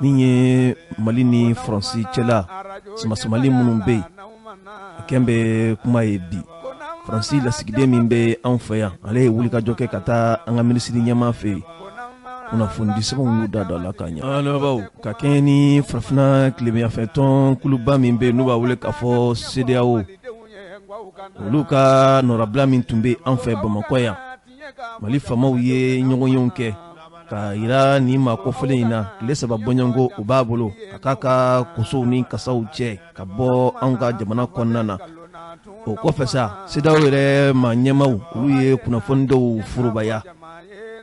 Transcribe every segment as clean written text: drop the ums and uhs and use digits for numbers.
Min ye Mali ni Faransi cɛla samasamali minnu bɛ yen, a kɛn bɛ kuma ye bi. Faransi lasigiden min bɛ anw fɛ yan, ale ye wulikajɔ kɛ ka taa an ka minisiri ɲɛmaa fɛ yen. Kunnafonidi sɛbɛnw y'u da don a la k'a ɲɛ. An lamɛnbaaw, ka kɛɲɛ ni farafinna tilebinyanfɛ tɔn kuluba min bɛ yen, n'u b'a wele k'a fɔ CEDEAO, olu ka nɔrabila min tun bɛ an fɛ Bamakɔ yan, Mali faamaw ye ɲɔgɔnyew kɛ k'a jira nin maa kofɔlen in na, tile 3 bɔɲɔgɔnko o b'a bolo a k'a ka kosow ni kasaw cɛ ka bɔ anw ka jamana kɔnɔna na. O kɔfɛ sa, CEDEAO yɛrɛ maa ɲɛmaaw, olu ye kunnafoni dɔw forobaya.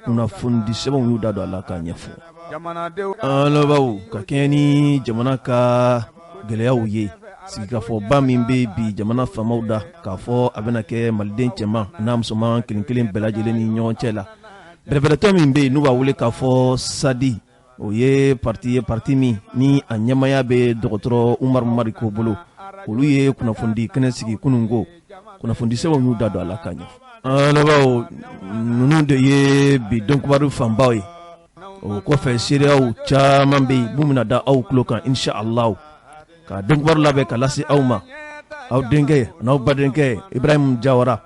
Kunnafonidi sɛbɛnw y'u da don a la k'a ɲɛfɔ. An lamɛnbaaw, ka kɛɲɛ ni jamana ka gɛlɛyaw ye, sigikafɔba min bɛ bi jamana faamaw da k'a fɔ a bɛna kɛ maliden cɛman n'a musoman kelen kelen bɛɛ lajɛlen ni ɲɔgɔn cɛ la, bɛrɛbɛrɛtɔn min bɛ yen n'u b'a wele k'a fɔ SADI, o ye parti ye, parti min ni a ɲɛmaaya bɛ dɔgɔtɔrɔ Umaru Mariko bolo, olu ye kunnafonidi kɛnɛ sigi kunun ko kunnafonidi sɛbɛnw y'u da don a la k'a ɲɛfɔ. An lamɛnbaaw, ninnu de ye bi donkibaru fanbaw ye. O kɔfɛ, seereyaw caman bɛ yen minnu bɛna da aw tulo kan insha Allah, ka donkibaru labɛn ka lase aw ma, aw denkɛ n'aw badenkɛ Ibrahim Jawara.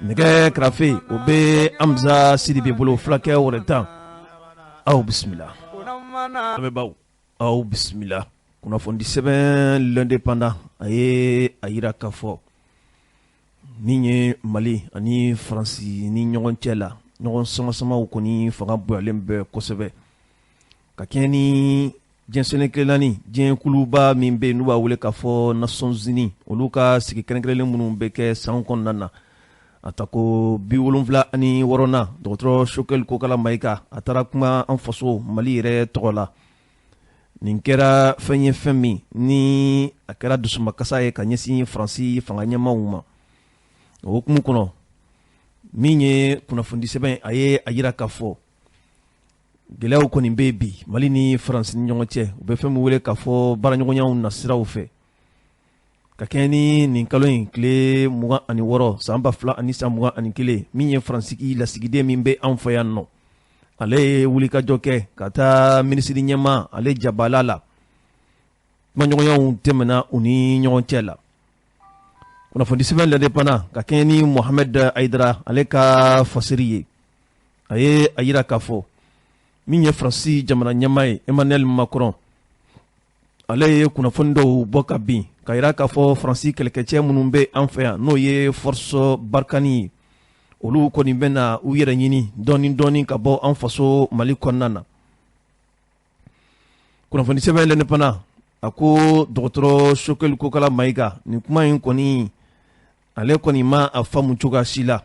Nɛgɛ karafe, o bɛ Hamza Sidibe bolo, fulakɛ wɛrɛ tan. Aw bisimila, lamɛnbaaw, aw bisimila. Kunnafonidi sɛbɛn L'Indépendant, a ye a jira k'a fɔ min ye Mali ani Faransi ni ɲɔgɔn cɛ la, ɲɔgɔn samasamaw kɔni fanga bonyalen bɛ kosɛbɛ, ka kɛɲɛ ni diɲɛ seleke naani diɲɛ kuluba min bɛ yen n'u b'a wele k'a fɔ Nations Unies, olu ka sigi kɛrɛnkɛrɛnlen minnu bɛ kɛ san kɔnɔna na. A ta ko 76nan, dɔgɔtɔrɔ Choguel Kokala Mayiga, a taara kuma an faso Mali yɛrɛ tɔgɔ la. Nin kɛra fɛn ye, fɛn min ni a kɛra dusumakasa ye ka ɲɛsin Faransi fanga ɲɛmaaw ma. O hukumu kɔnɔ, min ye kunnafonidi sɛbɛn, a ye a jira k'a fɔ gɛlɛyaw kɔni bɛ bi Mali ni Faransi ni ɲɔgɔn cɛ, u bɛ fɛn min wele k'a fɔ baaraɲɔgɔnyaw nasiraw fɛ. Ka kɛɲɛ ni nin kalo in tile 26 san 2021, min ye Faransi lasigiden min bɛ anw fɛ yan nɔ, ale ye wulikajɔ kɛ ka taa minisiri ɲɛmaa ale jabala la. Kumaɲɔgɔnyaw tɛmɛna u ni ɲɔgɔn cɛ la. Kunnafoni sɛbɛn L'Indépendant, ka kɛɲɛ ni Mohamed Ayidara ale ka fasiri ye, a ye a jira k'a fɔ min ye Faransi jamana ɲɛmaa ye, Emmanuel Macron, ale ye kunnafoni dɔw bɔ ka bin ka jira k'a fɔ Faransi kɛlɛkɛcɛ minnu bɛ an fɛ yan, n'o ye Force Barkhane ye, olu kɔni bɛ na u yɛrɛ ɲini dɔɔni dɔɔni ka bɔ an faso Mali kɔnɔna na. Kunnafoni sɛbɛn L'Indépendant, a ko dɔgɔtɔrɔ Choguel Kokala Mayiga, nin kuma in kɔni, ale kɔni ma a faamu cogoya si la.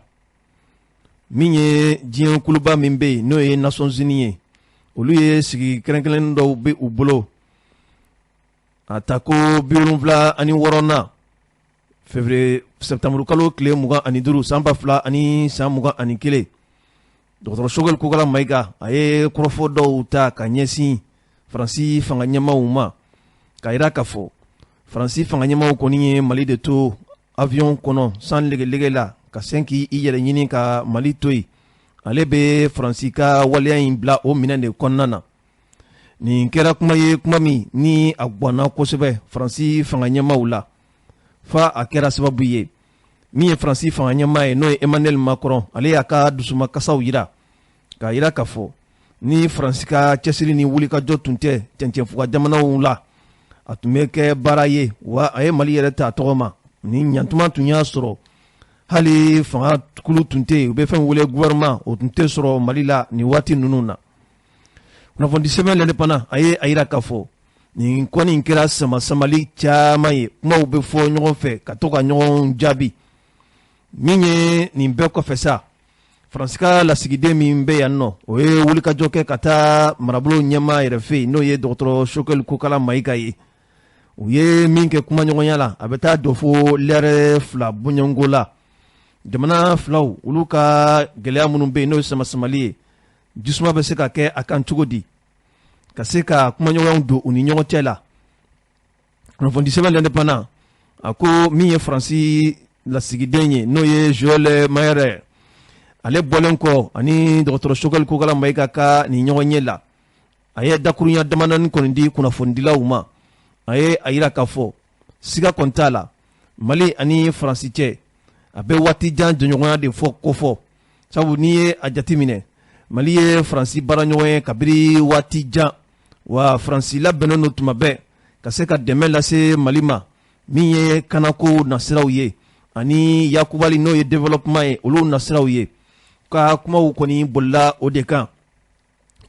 Min ye diɲɛ kuluba min bɛ yen, n'o ye Nations Unies ye, olu ye sigi kɛrɛnkɛrɛnnen dɔw bɛ u bolo. A ta ko 76nan, février, septembre kalo tile 25 san 2021, dɔgɔtɔrɔ Choguel Kokala Mayiga, a ye kɔrɔfɔ dɔw ta ka ɲɛsin Faransi fanga ɲɛmaaw ma, ka jira k'a fɔ Faransi fanga ɲɛmaaw kɔni ye Mali de to avion kɔnɔ san legelege la ka sen k'i yɛrɛ ɲini ka Mali to yen. Ale bɛ Faransi ka waleya in bila o minɛn de kɔnɔna na. Nin kɛra kuma ye, kuma min ni a ganna kosɛbɛ Faransi fanga ɲɛmaaw la, fa a kɛra sababu ye min ye Faransi fanga ɲɛmaa ye, n'o ye Emmanuel Macron, ale y'a ka dusumakasaw jira k'a jira k'a fɔ ni Faransi ka cɛsiri ni wulikajɔ tun tɛ cɛncɛnfuga jamanaw la, a tun bɛ kɛ baara ye wa a ye Mali yɛrɛ ta tɔgɔ ma ni ɲantuma tun y'a sɔrɔ hali fanga kulu tun tɛ yen, u bɛ fɛn wele gouvernement, o tun tɛ sɔrɔ Mali la nin waati ninnu na. Kunnafoni sɛbɛn L'Indépendant, a ye a jira k'a fɔ nin kɔni kɛra sama samali caman ye, kumaw bɛ fɔ ɲɔgɔn fɛ ka to ka ɲɔgɔn jaabi. Min ye nin bɛɛ kɔfɛ sa, Faransi ka lasigiden min bɛ yan nɔ, o ye wulikajɔ kɛ ka taa marabolo ɲɛmaa yɛrɛ fɛ yen, n'o ye dɔgɔtɔrɔ Choguel Kokala Mayiga ye. U ye min kɛ kumaɲɔgɔnya la, a bɛ taa jɔ fo lɛrɛ 2 bɔɲɔgɔnko la. Jamana filaw, olu ka gɛlɛya minnu bɛ yen, n'o ye sama samali ye, jisuma bɛ se ka kɛ a kan cogo di ka se ka kumaɲɔgɔnyaw don u ni ɲɔgɔn cɛ la. Kunnafoni sɛbɛn L'Indépendant, a ko min ye Faransi lasigiden ye, n'o ye Joël Maire, ale bɔlen kɔ ani dɔgɔtɔrɔ Choguel Kokala Mayiga ka nin ɲɔgɔn ye la, A ye dakurunya damadɔnin kɔni di kunnafonidilaw ma. A ye a yira k'a fɔ siga kɔni t'a la, Mali ani Faransi cɛ, a bɛ waati jan jɛɲɔgɔnya de fɔ kofɔ, sabu n'i ye a jateminɛ, Mali ye Faransi baaraɲɔgɔn ye kabiri waati jan, wa Faransi labɛnnen don tuma bɛɛ ka se ka dɛmɛ lase Mali ma, min ye kanako nasiraw ye ani yakubali, n'o ye développement ye, olu nasiraw ye. Ka kumaw kɔni bolila o de kan.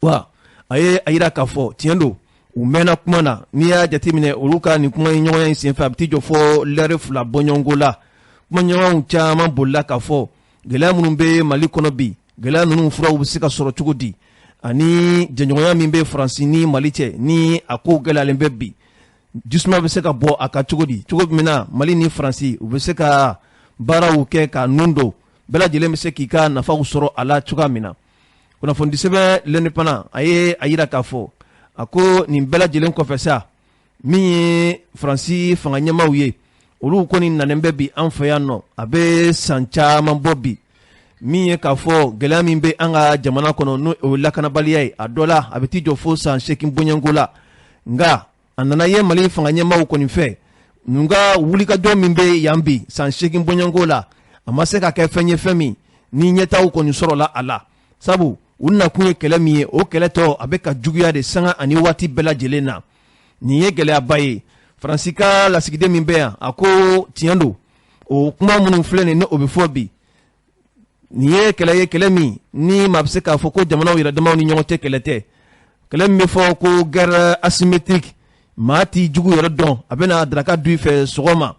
Wa a ye a yira k'a fɔ tiɲɛ don, u mɛnna kuma na. N'i y'a jateminɛ, olu ka nin kuma ɲɔgɔnya in senfɛ, a bɛ t'i jɔ fɔ lɛri 2 bɔɲɔgɔnko la. Kumaɲɔgɔnw caman bolila k'a fɔ gɛlɛya minnu bɛ Mali kɔnɔ bi, gɛlɛya ninnu furaw bɛ se ka sɔrɔ cogo di, ani jɛɲɔgɔnya min bɛ Faransi ni Mali cɛ, ni a kow gɛlɛyalen bɛ bi, jisuma bɛ se ka bɔ a kan cogo di, cogo min na Mali ni Faransi u bɛ se ka baaraw kɛ ka nun don, bɛɛ lajɛlen bɛ se k'i ka nafaw sɔrɔ a la cogoya min na. Kunnafonidisɛbɛn L'Indépendant, a ye a yira k'a fɔ a ko nin bɛɛ lajɛlen kɔfɛ sa, min ye Faransi fanga ɲɛmaaw ye, olu kɔni nanen bɛ bi an fɛ yan nɔ, a bɛ san caman bɔ bi. Min ye k'a fɔ gɛlɛya min bɛ an ka jamana kɔnɔ, n'o o ye lakanabaliya ye, a dɔ la a bɛ t'i jɔ fo san 8 bɔɲɔgɔnko la. Nka a nana ye Mali fanga ɲɛmaaw kɔni fɛ, ninnu ka wulikajɔ min bɛ yan bi san 8 bɔɲɔgɔnko la, a ma se ka kɛ fɛn ye, fɛn min ni ɲɛtaaw kɔni sɔrɔla a la, sabu u nakun ye kɛlɛ min ye, o kɛlɛ tɔ a bɛ ka juguya de sanga ani waati bɛɛ lajɛlen na. Nin ye gɛlɛyaba ye. Faransi ka lasigiden min bɛ yan, a ko tiɲɛ don, o kuma minnu filɛ nin, o bɛ fɔ bi, nin ye kɛlɛ ye, kɛlɛ min ni maa bɛ se k'a fɔ ko jamanaw yɛrɛ damaw ni ɲɔgɔn cɛ kɛlɛ tɛ, kɛlɛ min bɛ fɔ ko guerre asymétrique. Maa t'i jugu yɛrɛ dɔn, a bɛna daraka dun i fɛ sɔgɔma,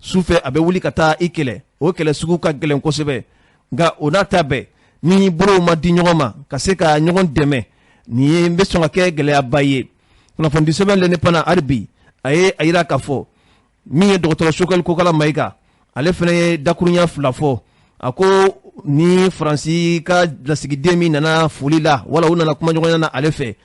su fɛ a bɛ wuli ka taa i kɛlɛ. O kɛlɛ sugu ka gɛlɛn kosɛbɛ. Nka o n'a ta bɛɛ, ni bolow ma di ɲɔgɔn ma ka se ka ɲɔgɔn dɛmɛ, nin ye n bɛ sɔn ka kɛ gɛlɛyaba ye. Kunnafonidi sɛbɛn L'Indépendant hali bi, a ye a yira k'a fɔ min ye dɔgɔtɔrɔ Choguel Kokala Mayiga, ale fana ye dakurunya 2 fɔ. A ko ni Faransi ka lasigiden min nana foli la, wala u nana kumaɲɔgɔnya na ale fɛ,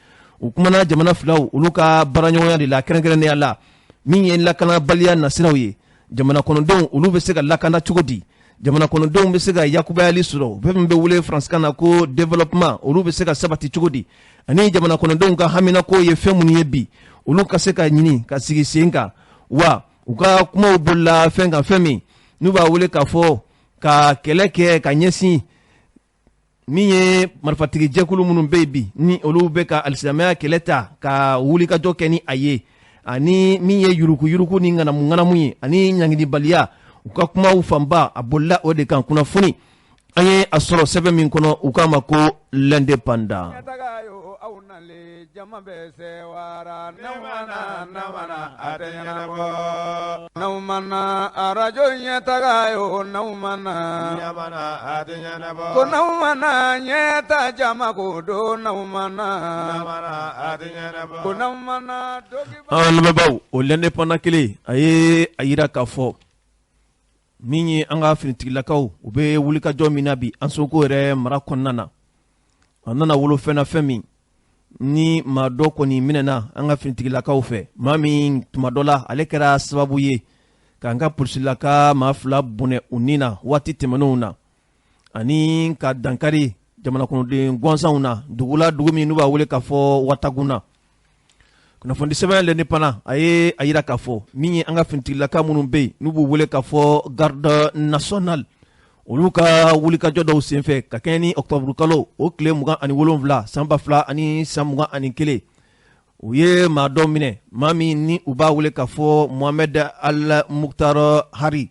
u kumana jamana filaw olu ka baaraɲɔgɔnya de la, kɛrɛnkɛrɛnnenya la min ye lakanabaliya nasiraw ye, jamana kɔnɔdenw olu bɛ se ka lakana cogo di, jamana kɔnɔdenw bɛ se ka yakubayali sɔrɔ, fɛn min bɛ wele faransikan na ko développement, olu bɛ se ka sabati cogo di, ani jamana kɔnɔdenw ka haminako ye fɛn minnu ye bi, olu ka se ka ɲini ka sigi sen kan. Wa u ka kumaw bolila fɛn kan, fɛn min n'u b'a wele k'a fɔ ka kɛlɛ kɛ ka ɲɛsin min ye marifatigi jɛkulu minnu bɛ yen bi, ni olu bɛ ka alisilamɛya kɛlɛ ta ka wulikajɔ kɛ ni a ye, ani min ye yuruguyurugu ni ŋanamu ŋanamu ye ani ɲangilibaliya. U ka kumaw fanba a bolila o de kan. Kunnafoni an ye a sɔrɔ sɛbɛn min kɔnɔ, u k'a ma ko L'Indépendant. Jama bɛ sewara, a tɛ ɲɛnabɔ. N'aw ma na arajo ɲɛtaga ye, n'aw ma na a tɛ ɲɛnabɔ. Ko n'aw ma na ɲɛta jama ko don, n'aw ma na a tɛ ɲɛnabɔ. Ko n'aw ma na. An lamɛnbaaw, o L'Indépendant kelen, a ye a yira k'a fɔ min ye an ka finitigilakaw, u bɛ wulikajɔ min na bi Ansongo yɛrɛ mara kɔnɔna na, a nana wolo fɛn na, fɛn min ni maa dɔ kɔni minɛna an ka finitigilakaw fɛ, maa min tuma dɔ la ale kɛra sababu ye k'an ka polisilaka maa 2 bɔnɛ u ni na waati tɛmɛnenw na, ani ka dankari jamana kɔnɔden gansanw na dugu la, dugu min n'u b'a wele k'a fɔ Watagunna. Kunnafoni sɛbɛn L'Indépendant, a ye a yira k'a fɔ min ye an ka finitigilaka minnu bɛ yen, n'u b'u wele k'a fɔ Garde nationale, olu ka wulikajɔ dɔw senfɛ ka kɛɲɛ ni octobre kalo o tile 27 san 2021, u ye maa dɔ minɛ, maa min ni u b'a wele k'a fɔ Mohamed Al Mukhtar Hari.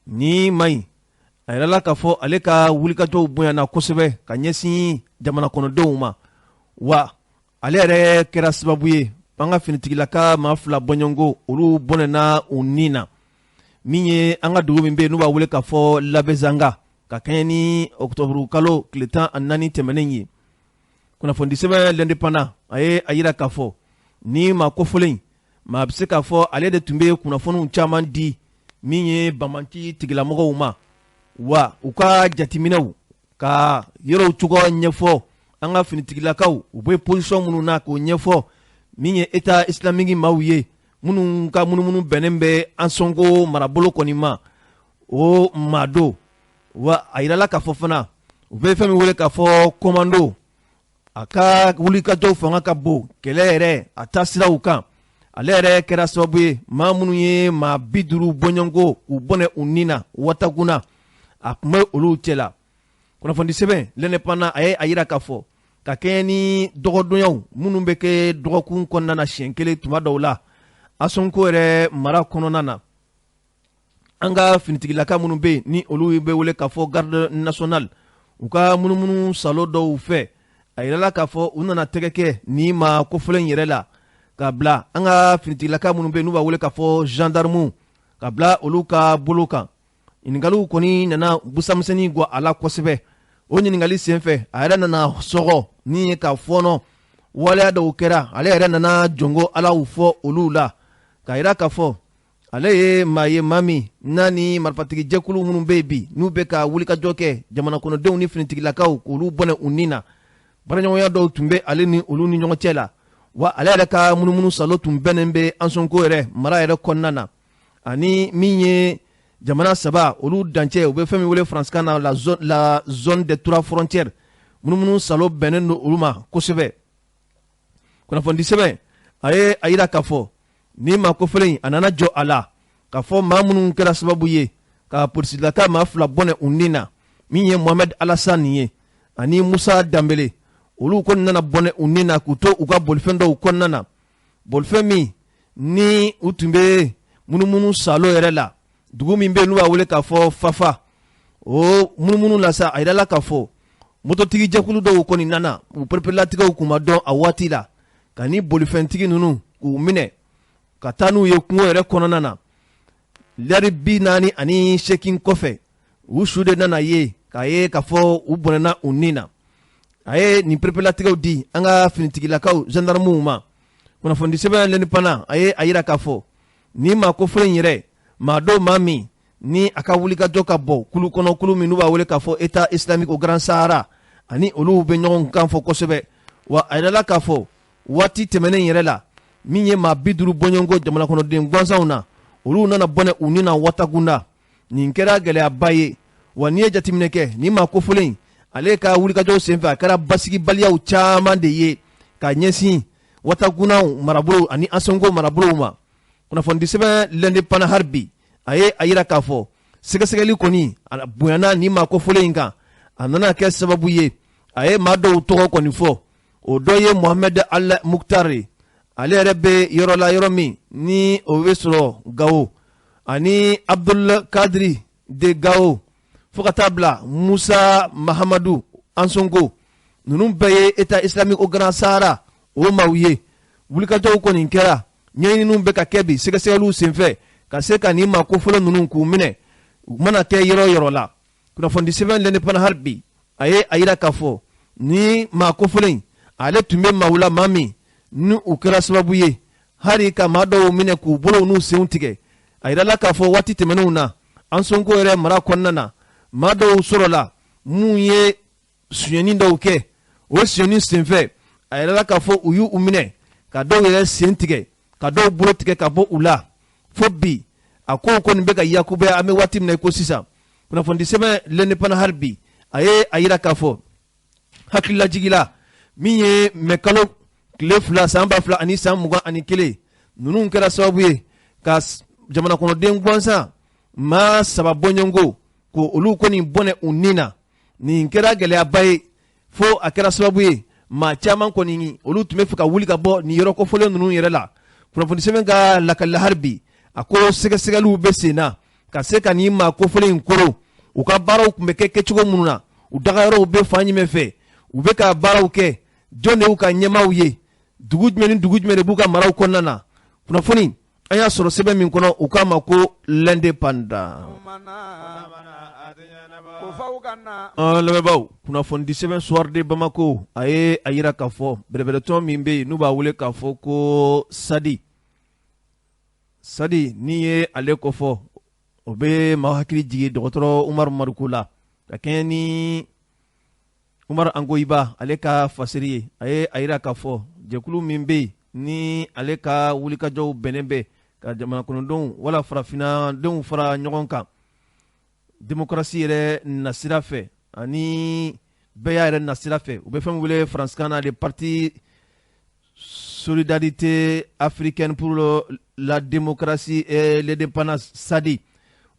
Ni maa in, a yirala k'a fɔ ale ka wulikajɔw bonyana kosɛbɛ ka ɲɛsin jamana kɔnɔdenw ma, wa ale yɛrɛ kɛra sababu ye an ka finitigilaka maa 2 bɔɲɔgɔnko, olu bɔnɛna u ni na. Min ye an ka dugu min bɛ yen n'u b'a wele k'a fɔ Labezanga, ka kɛɲɛ ni octobre kalo tile 14 tɛmɛnen ye. Kunnafoni sɛbɛn L'Indépendant, a ye a yira k'a fɔ ni maa kofɔlen, maa bɛ se k'a fɔ ale de tun bɛ kunnafoniw caman di min ye banbanci tigilamɔgɔw ma, wa u ka jateminɛw ka yɔrɔw cogoya ɲɛfɔ an ka finitigilakaw, u bɛ position minnu na k'o ɲɛfɔ min ye État islamique maaw ye, minnu ka munumunu bɛnnen bɛ Ansongo marabolo kɔni ma, o maa don. Wa a yirala k'a fɔ fana u bɛ fɛn min wele k'a fɔ commando. A ka wulikajɔw fanga ka bon kɛlɛ yɛrɛ a taasiraw kan. Ale yɛrɛ kɛra sababu ye maa minnu ye maa 50 bɔɲɔgɔnko k'u bɔnɛ u ni na Watagunna, a tun bɛ olu cɛla. Kunnafoni sɛbɛn L'Indépendant a ye a yira k'a fɔ ka kɛɲɛ ni dɔgɔdonyaw minnu bɛ kɛ dɔgɔkun kɔnɔna na siɲɛ kelen tuma dɔw la Ansongo yɛrɛ mara kɔnɔna na, an ka finitigilaka minnu bɛ yen ni olu bɛ wele k'a fɔ garde nationale, u ka munumunu salo dɔw fɛ, a yirala k'a fɔ u nana tɛgɛ kɛ nin maa kofɔlen yɛrɛ la ka bila an ka finitigilaka minnu bɛ yen n'u b'a wele k'a fɔ gendarmew, ka bila olu ka bolo kan. Ɲininkaliw kɔni nana busamisɛnnin gɔ a la kosɛbɛ. O ɲininkali senfɛ, a yɛrɛ nana sɔgɔ ni ye ka fɔɔnɔ waleya dɔw kɛra. Ale yɛrɛ nana jɔnko alaw fɔ olu la k'a yira k'a fɔ ale ye maa ye, maa min n'a ni marifatigi jɛkulu minnu bɛ yen bi n'u bɛ ka wulikajɔ kɛ jamana kɔnɔdenw ni finitigilakaw k'olu bɔnɛ u ni na, baaraɲɔgɔnya dɔw tun bɛ ale ni olu ni ɲɔgɔn cɛ la. Wa ale yɛrɛ ka munumunu salo tun bɛnnen bɛ Ansongo yɛrɛ mara yɛrɛ kɔnɔna na, ani min ye jamana saba olu dancɛ, u bɛ fɛn min wele faransikan na la zone des trois frontières, munumunu salo bɛnnen don olu ma kosɛbɛ. Kunnafoni sɛbɛn a ye a yira k'a fɔ ni maa kofɔlen a nana jɔ a la k'a fɔ maa minnu kɛra sababu ye ka polisilaka maa 2 bɔnɛ u ni na, min ye Mohamed Alassane ye ani Musa Danbele, olu kɔni nana bɔnɛ u ni na k'u to u ka bolifɛn dɔw kɔnɔna na, bolifɛn min ni u tun bɛ munumunu salo yɛrɛ la dugu min bɛ yen n'u b'a wele k'a fɔ Fafa. O munumunu la sa, a yirala k'a fɔ mototigi jɛkulu dɔw kɔni nana, u pereperelatigɛw kun ma dɔn a waati la, ka ni bolifɛntigi ninnu k'u minɛ ka taa n'u ye kungo yɛrɛ kɔnɔna na. Lɛri 48 kɔfɛ, u su de nana ye k'a ye k'a fɔ u bɔnɛna u ni na. A ye nin pereperelatigɛw di an ka finitigilakaw gendarmew ma. Kunnafoni sɛbɛn L'Indépendant a ye a yira k'a fɔ nin maa kofɔlen in yɛrɛ, maa dɔw maa min ni a ka wulikajɔ ka bɔ kulu kɔnɔ, kulu min n'u b'a wele k'a fɔ État islamique au Grand Sahara, ani olu bɛ ɲɔgɔn kan fɔ kosɛbɛ. Wa a yirala k'a fɔ waati tɛmɛnen yɛrɛ la, min ye maa 50 bɔɲɔgɔnko jamana kɔnɔden gansanw na, olu nana bɔnɛ u ni na Watagunna. Nin kɛra gɛlɛyaba ye. Wa n'i ye jateminɛ kɛ nin maa kofɔlen ale ka wulikajɔw senfɛ, a kɛra basigibaliyaw caman de ye ka ɲɛsin Watagunnaw marabolo ani Ansongo marabolow ma. Kunnafoni sɛbɛn L'Indépendant hali bi a ye a yira k'a fɔ sɛgɛsɛgɛli kɔni a bonyana nin maa kofɔlen in kan. A nana kɛ sababu ye a ye maa dɔw tɔgɔ kɔni fɔ, o dɔ ye Mohamed Al Mukhtar ye, ale yɛrɛ bɛ yɔrɔ la yɔrɔ min ni o bɛ sɔrɔ Gawo, ani Abdul Kadri de Gawo, fo ka taa bila Musa Mahamadu Ansongo. Ninnu bɛɛ ye État islamique au Grand Sahara o maaw ye. Wulikajɔw kɔni kɛra, ɲɛɲininiw bɛ ka kɛ bi sɛgɛsɛgɛliw senfɛ ka se ka nin maa kofɔlɔ ninnu k'u minɛ u mana kɛ yɔrɔ yɔrɔ la. Kunnafoni sɛbɛn L'Indépendant hali bi a ye a yira k'a fɔ ni maa kofɔlen ale tun bɛ maaw la, maa min ni u kɛra sababu ye hali ka maa dɔw minɛ k'u bolow n'u senw tigɛ. A yirala k'a fɔ waati tɛmɛnenw na Ansongo yɛrɛ mara kɔnɔna na, maa dɔw sɔrɔla mun ye sonyɛni dɔw kɛ. O sonyɛni senfɛ, a yirala k'a fɔ u y'u minɛ ka dɔw yɛrɛ sen tigɛ, ka dɔw bolo tigɛ ka bɔ u la. Fo bi a kow kɔni bɛ ka yakubaya an bɛ waati min na i ko sisan. Kunnafoni sɛbɛn L'Indépendant hali bi a ye a yira k'a fɔ hakililajigila min ye mɛ kalo tile 2 san 2021, ninnu kɛra sababu ye ka jamana kɔnɔden gansan maa 3 bɔɲɔgɔnko ko olu kɔni bɔnɛ u ni na. Nin kɛra gɛlɛyaba ye, fo a kɛra sababu ye maa caman kɔni olu tun bɛ fɛ ka wuli ka bɔ nin yɔrɔ kofɔlen ninnu yɛrɛ la. Kunnafoni sɛbɛn ka lakali hali bi a ko sɛgɛsɛgɛliw bɛ sen na ka se ka nin maa kofɔlen in koro. U ka baaraw tun bɛ kɛ kɛcogo minnu na, u dagayɔrɔw bɛ fan jumɛn fɛ, u bɛ ka baaraw kɛ, jɔn de y'u ka ɲɛmaaw ye, dugu jumɛn ni dugu jumɛn de b'u ka maraw kɔnɔna na. Kunnafoni an y'a sɔrɔ sɛbɛn min kɔnɔ, u k'a ma ko L'Indépendant. An lamɛnbaaw, kunnafoni di sɛbɛn Soir de Bamako a ye a yira k'a fɔ bɛrɛbɛrɛtɔn min bɛ yen n'u b'a wele k'a fɔ ko Sadi, Sadi n'i ye ale kofɔ, o bɛ maa hakili jigin dɔgɔtɔrɔ Umaru Mariko la, ka kɛɲɛ ni Umaru Angoyiba ale ka fasiri ye. A ye a yira k'a fɔ jɛkulu min bɛ yen ni ale ka wulikajɔw bɛnnen bɛ ka jamana kɔnɔdenw wala farafinnadenw fara ɲɔgɔn kan demokarasi yɛrɛ nasira fɛ, ani Bɛɛ y'a yɛrɛ nasira fɛ, u bɛ fɛn wele faransikan na de Parti Solidarité Africaine pour la Démocratie et l'Indépendance, SADI,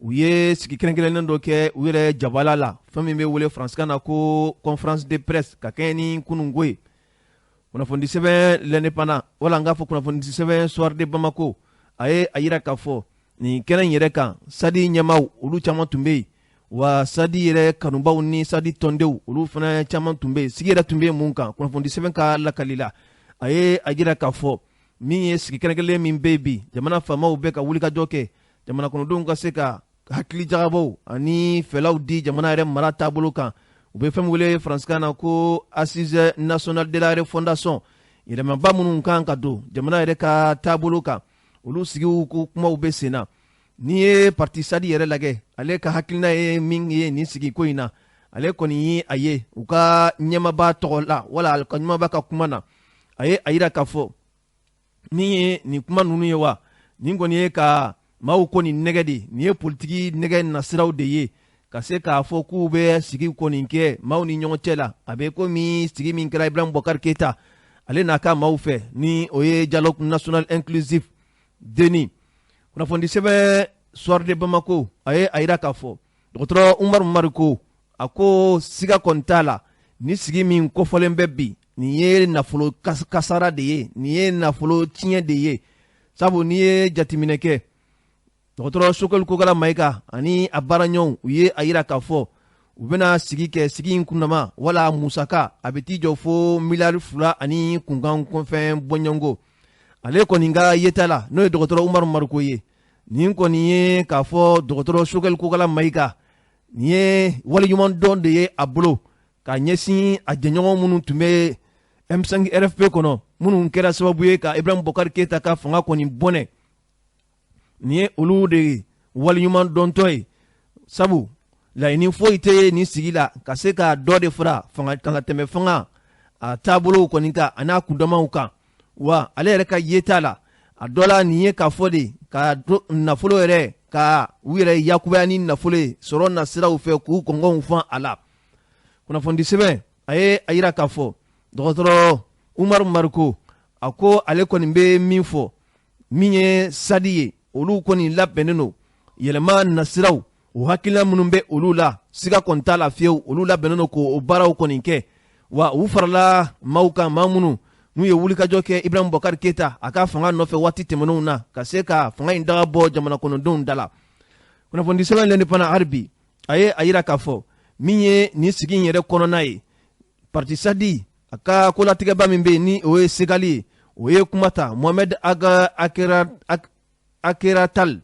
u ye sigi kɛrɛnkɛrɛnnen dɔ kɛ u yɛrɛ jabala la, fɛn min bɛ wele faransikan na ko conférence de presse, ka kɛɲɛ ni kununko ye. Kunnafoni sɛbɛn L'Indépendant, wala n k'a fɔ kunnafoni sɛbɛn Soir de Bamako, a ye a yira k'a fɔ nin kɛnɛ in yɛrɛ kan, SADI ɲɛmaaw olu caman tun bɛ yen, wa SADI yɛrɛ kanubaw ni SADI tɔndenw olu fana caman tun bɛ yen. Sigi yɛrɛ tun bɛ mun kan? Kunnafoni sɛbɛn ka lakali la, a ye a jira k'a fɔ min ye sigi kɛrɛnkɛrɛnnen min bɛ yen bi, jamana faamaw bɛ ka wulikajɔ kɛ jamana kɔnɔdenw ka se ka hakili jagabɔw ani fɛlaw di jamana yɛrɛ mara taabolo kan. U bɛ fɛn min wele faransikan na ko Assise nationale de la refondation, yɛlɛmaba minnu kan ka don jamana yɛrɛ ka taabolo kan, olu sigiw ko kumaw bɛ sen na. N'i ye parti SADI yɛrɛ lajɛ, ale ka hakilina ye min ye nin sigi ko in na, ale kɔni ye a ye u ka ɲɛmaba tɔgɔ la, wala ka ɲɛmaba ka kuma na, a ye a yira k'a fɔ min ye nin kuma ninnu ye wa, nin kɔni ye ka maaw kɔni nɛgɛ de, nin ye politiki nɛgɛ nasiraw de ye, ka se k'a fɔ k'u bɛ sigi kɔni kɛ maaw ni ɲɔgɔn cɛ la. A bɛ komi sigi min kɛra Ibrahim Boubacar Keita ale n'a ka maaw fɛ, ni o ye Dialogue national inclusif DNI. Kunnafoni sɛbɛn Soir de Bamako, a ye a yira k'a fɔ dɔgɔtɔrɔ Umaru Mariko, a ko siga kɔni t'a la, ni sigi min kofɔlen bɛ bi, nin ye nafolo kasara de ye, nin ye nafolo tiɲɛ de ye. Sabu n'i ye jateminɛ kɛ, dɔgɔtɔrɔ Choguel Kokalla Maïga ani a baaraɲɔgɔnw, u ye a yira k'a fɔ u bɛna sigi kɛ, sigi in kunnama wala musaka a bɛ t'i jɔ fo miliyari 2 ani kunkan kɔnfɛn bɔɲɔgɔnko. Ale kɔni ka yeta la, n'o ye dɔgɔtɔrɔ Umaru Mariko ye, nin kɔni ye k'a fɔ dɔgɔtɔrɔ Choguel Kokalla Maïga, nin ye waleɲuman dɔn de ye a bolo ka ɲɛsin a jɛɲɔgɔn minnu tun bɛ M5 RFP kɔnɔ, minnu kɛra sababu ye ka Ibrahim Boubacar Keita ka fanga kɔni bɔnɛ. Nin ye olu de ye waleɲuman dɔntɔ ye, sabu laɲini foyi tɛ nin sigi la ka se ka dɔ de fara fanga kan ka tɛmɛ fanga a taabolow kɔni kan a n'a kundamaw kan. Wa ale yɛrɛ ka yeta la, a dɔ la, nin ye k'a fɔ de ka nafolo yɛrɛ ka u yɛrɛ yakubaya ni nafolo ye sɔrɔ nasiraw fɛ, k'u kɔngɔnw fan a la. Kunnafoni sɛbɛn a ye a yira k'a fɔ dɔgɔtɔrɔ Umaru Mariko, a ko ale kɔni bɛ min fɔ, min ye SADI ye, olu kɔni labɛnnen don yɛlɛma nasiraw, o hakilina minnu bɛ olu la, siga kɔni t'a la fiyewu, olu labɛnnen don k'o baaraw kɔni kɛ. Wa u farala maaw kan, maa minnu n'u ye wulikajɔ kɛ Ibrahim Boubacar Keita a ka fanga nɔfɛ waati tɛmɛnenw na, ka se ka fanga in daga bɔ jamana kɔnɔdenw da la. Kunnafoni sɛbɛn L'Indépendant hali bi, a ye a yira k'a fɔ min ye nin sigi in yɛrɛ kɔnɔna ye, parti SADI a ka kolatigɛba min bɛ yen, ni o ye Segali ye, o ye kuma ta. Mohamed Aga Akeratal,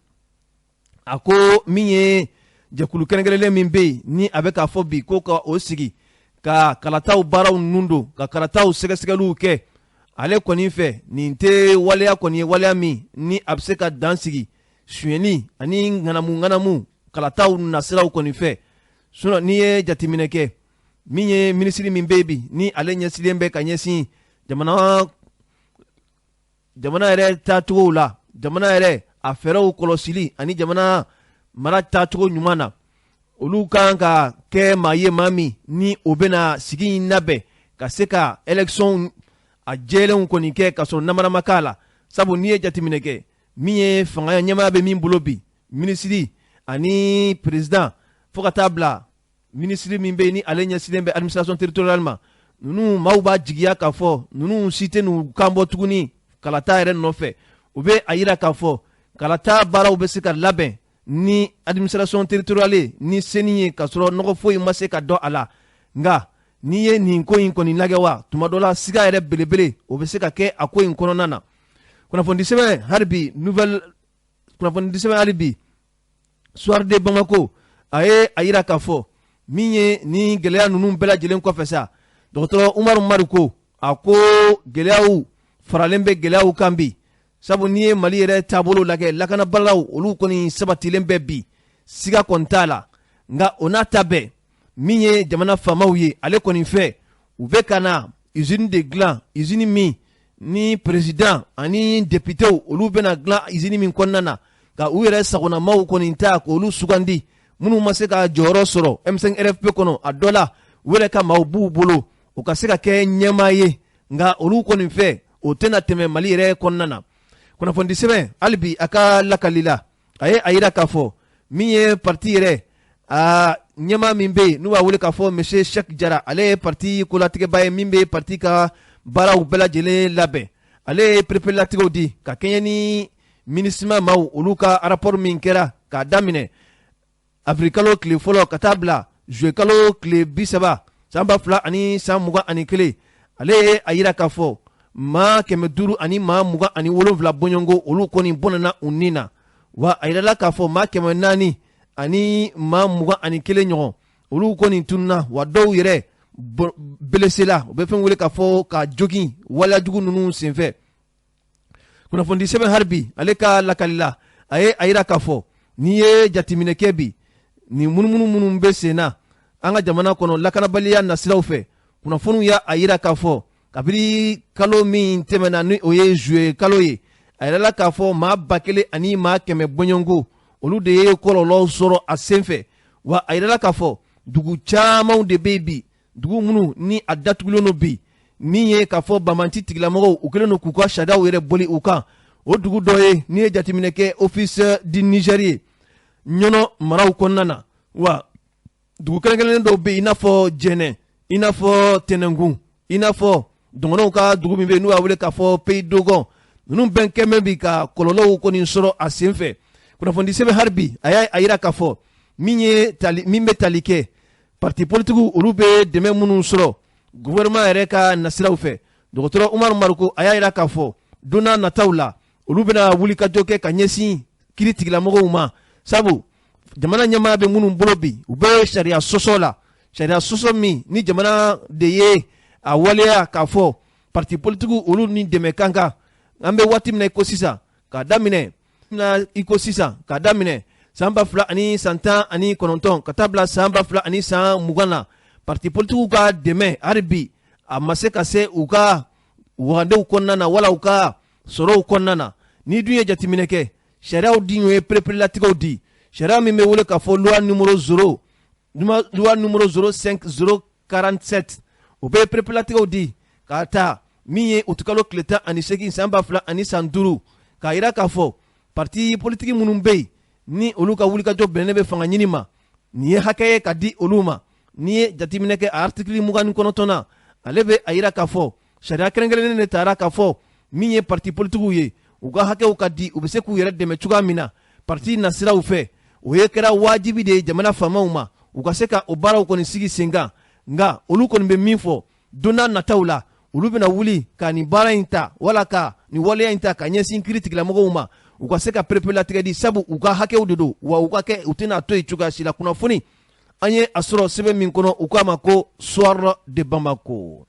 a ko min ye jɛkulu kɛrɛnkɛrɛnlen min bɛ yen, ni a bɛ k'a fɔ bi ko ka o sigi ka kalataw baaraw ninnu don, ka kalataw sɛgɛsɛgɛliw kɛ, ale kɔni fɛ nin tɛ waleya kɔni ye, waleya min ni a bɛ se ka dan sigi sonyɛni ani ŋanamu ŋanamu kalataw nasiraw kɔni fɛ. Sinon n'i ye jateminɛ kɛ, min ye minisiri min bɛ yen bi, ni ale ɲɛsinnen bɛ ka ɲɛsin jamana yɛrɛ taacogow la, jamana yɛrɛ a fɛɛrɛw kɔlɔsili ani jamana mara taacogo ɲuman na, olu kan ka kɛ maa ye, maa min ni o bɛna sigi in labɛn ka se ka élection a jɛlenw kɔni kɛ ka sɔrɔ namarama k'a la. Sabu n'i ye jateminɛ kɛ, min ye fanga ɲɛmaaya bɛ min bolo bi, minisiri ani président, fo ka taa bila minisiri min bɛ yen ni ale ɲɛsinnen bɛ administration territoriale ma, ninnu maaw b'a jigiya k'a fɔ ninnu si tɛ n'u kan bɔ tuguni kalata yɛrɛ nɔfɛ. U bɛ a yira k'a fɔ kalata baaraw bɛ se ka labɛn ni administration territoriale ni CENI ye, k'a sɔrɔ nɔgɔ foyi ma se ka dɔn a la. Nka n'i ye nin ko in kɔni lajɛ wa, tuma dɔ la siga yɛrɛ belebele o bɛ se ka kɛ a ko in kɔnɔna na. Kunnafoni sɛbɛn hali bi nouvelle, kunnafoni sɛbɛn hali bi Soir de Bamako, a ye a yira k'a fɔ min ye ni gɛlɛya ninnu bɛɛ lajɛlen kɔfɛ sa, dɔgɔtɔrɔ Umaru Mariko, a ko gɛlɛyaw faralen bɛ gɛlɛyaw kan bi, sabu n'i ye Mali yɛrɛ taabolo lajɛ, lakanabaliyaw olu kɔni sabatilen bɛ bi, siga kɔni t'a la. Nka o n'a ta bɛɛ, min ye jamana faamaw ye, ale kɔni fɛ u bɛ ka na usine de dilan, usine min ni président ani députéw olu bɛna dilan usine min kɔnɔna na, ka u yɛrɛ sagonamaw kɔni ta k'olu sugandi, minnu ma se ka jɔyɔrɔ sɔrɔ M5 RFP kɔnɔ. A dɔ la U yɛrɛ ka maaw b'u bolo u ka se ka kɛ ɲɛmaa ye, nka olu kɔni fɛ o tɛna tɛmɛ Mali yɛrɛ kɔnɔna na. Kunnafoni sɛbɛn hali bi a ka lakali la, a ye a yira k'a fɔ min ye parti yɛrɛ a ɲɛmaa min bɛ yen n'u b'a wele k'a fɔ monsieur Cheikh Jara, ale ye parti kolatigɛba ye min bɛ parti ka baaraw bɛɛ lajɛlen labɛn. Ale ye pereperelatigɛw di ka kɛɲɛ ni MINUSMA maaw olu ka rapport min kɛra k'a daminɛ avril kalo tile fɔlɔ ka taa bila juillet kalo tile 30 san 2021. Ale ye a yira k'a fɔ maa 527 bɔɲɔgɔnko olu kɔni bɔnɛna u ni na, wa a yirala k'a fɔ maa 421 ɲɔgɔn olu kɔni tununna, wa dɔw yɛrɛ blessé la, u bɛ fɛn wele k'a fɔ ka jogin waleyajugu ninnu senfɛ. Kunnafoni sɛbɛn hali bi ale ka lakali la, a ye a yira k'a fɔ n'i ye jateminɛ kɛ bi, nin munumunu minnu bɛ sen na an ka jamana kɔnɔ lakanabaliya nasiraw fɛ, kunnafoniw y'a a yira k'a fɔ kabini kalo min tɛmɛna, ni o ye juillet kalo ye, a yirala k'a fɔ maa 1100 bɔɲɔgɔnko olu de ye kɔlɔlɔ sɔrɔ a senfɛ. Wa a yirala k'a fɔ dugu camanw de bɛ yen bi, dugu minnu ni a datugulen don bi, min ye k'a fɔ banbanci tigilamɔgɔw u kɛlen don k'u ka sariyaw yɛrɛ boli u kan. O dugu dɔ ye, n'i ye jateminɛ kɛ, Office du Niger ye Ɲɔnɔ maraw kɔnɔna na. Wa dugu kɛrɛnkɛrɛnnen dɔw bɛ yen, i n'a fɔ Jɛnɛ, i n'a fɔ Tɛnɛnkun, i n'a fɔ dɔgɔnɔw ka dugu min bɛ yen n'u b'a wele k'a fɔ Pays Dogon, ninnu bɛɛ kɛmɛ bi ka kɔlɔlɔw kɔni sɔrɔ a senfɛ. Kunnafoni sɛbɛn hali bi a y'a yira k'a fɔ min ye tali min bɛ tali kɛ parti politigiw olu bɛ dɛmɛ minnu sɔrɔ gouvernement yɛrɛ ka nasiraw fɛ, dɔgɔtɔrɔ Umaru Mariko a y'a yira k'a fɔ don n'a nataw la olu bɛna wulikajɔ kɛ ka ɲɛsin kiri tigilamɔgɔw ma, sabu jamana ɲɛmaa bɛ minnu bolo bi, u bɛ sariya sɔsɔ la, sariya sɔsɔ min ni jamana de ye a waleya k'a fɔ parti politigiw olu ni dɛmɛ kan kan. An bɛ waati min na i ko sisan, k'a daminɛ na i ko sisan, k'a daminɛ san 2019 ka taa bila san 2020 na, parti politigiw ka dɛmɛ hali bi a ma se ka se u ka wagandenw kɔnɔna na wala u ka sɔrɔw kɔnɔna na. N'i dun ye jateminɛ kɛ, sariyaw di ye pereperelatigɛw di, sariya min bɛ wele k'a fɔ loi numéro 0, loi numéro 05 047, o bɛ pereperelatigɛw di k'a ta min ye utikalo tile 18 san 2005, k'a yira k'a fɔ parti politique minnu bɛ yen ni olu ka wulikajɔ bɛnnen bɛ fanga ɲini ma, nin ye hakɛ ye ka di olu ma. N'i ye jateminɛ kɛ a article 29 na, ale bɛ a yira k'a fɔ sariya kɛrɛnkɛrɛnnen de taara k'a fɔ min ye parti politigiw ye, u ka hakɛw ka di, u bɛ se k'u yɛrɛ dɛmɛ cogoya min na parti nasiraw fɛ. O ye kɛra wajibi de ye jamana faamaw ma, u ka se ka o baaraw kɔni sigi sen kan. Nka olu kɔni bɛ min fɔ, don n'a nataw la olu bɛna wuli ka nin baara in ta wala ka nin waleya in ta ka ɲɛsin kiiri tigilamɔgɔw ma, u ka se ka pereperelatigɛ di, sabu u ka hakɛw de don, wa u ka kɛ u tɛna to yen cogoya si la. Kunnafoni an ye a sɔrɔ sɛbɛn min kɔnɔ, u k'a ma ko Soir de Bamako.